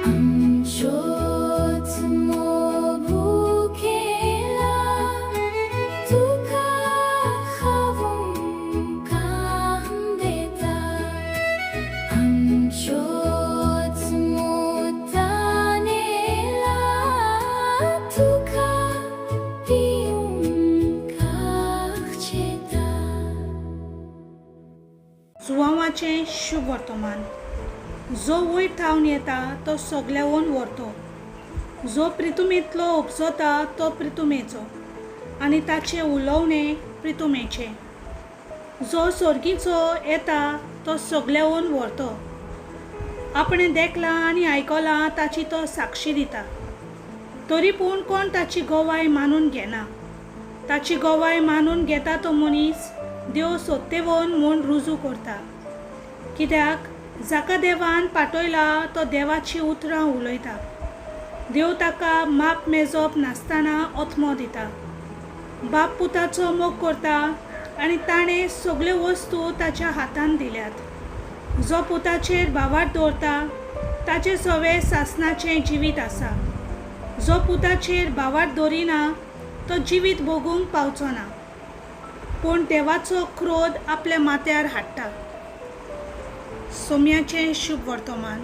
आमच्योच मोबुकेला तुका खावूंक देता. आमच्योच मुतानेला तुका पिवंक चेता. जुवांवाचें शुभ वर्तमान. जो वयर थावन येता तो सगल्यावन व्हरतो. जो प्रितुमेंतलो उपजता तो प्रितुमेचो आनी ताचें उलोवणें प्रितुमेचें. जो सोर्गीचो येता तो सगल्यावन व्हरतो. आपणें देखलां आनी आयकलां ताची तो साक्षी दिता, तरी पूण कोण ताची गवाय मानून घेना. ताची गवाय मानून घेता तो मनीस देव सोत्तेवन म्हूण रुजू करता, कित्याक जाका देवान पाठयला तो देवाचीं उतरां उलयता. देव ताका माप मेजप नासतना आत्मो दिता. बाप पुताचो मोग करता आनी ताणें सगल्यो वस्तू ताच्या हातांत दिल्यात. जो पुताचेर भावार्थ दवरता ताचें सवें सासणाचें जिवीत आसा. जो पुताचेर भावार्थ दवरिना तो जिवीत भोगूंक पावचो ना, पूण देवाचो क्रोध आपल्या माथ्यार हाडटा. सोम्याचें शुभ वर्तमान.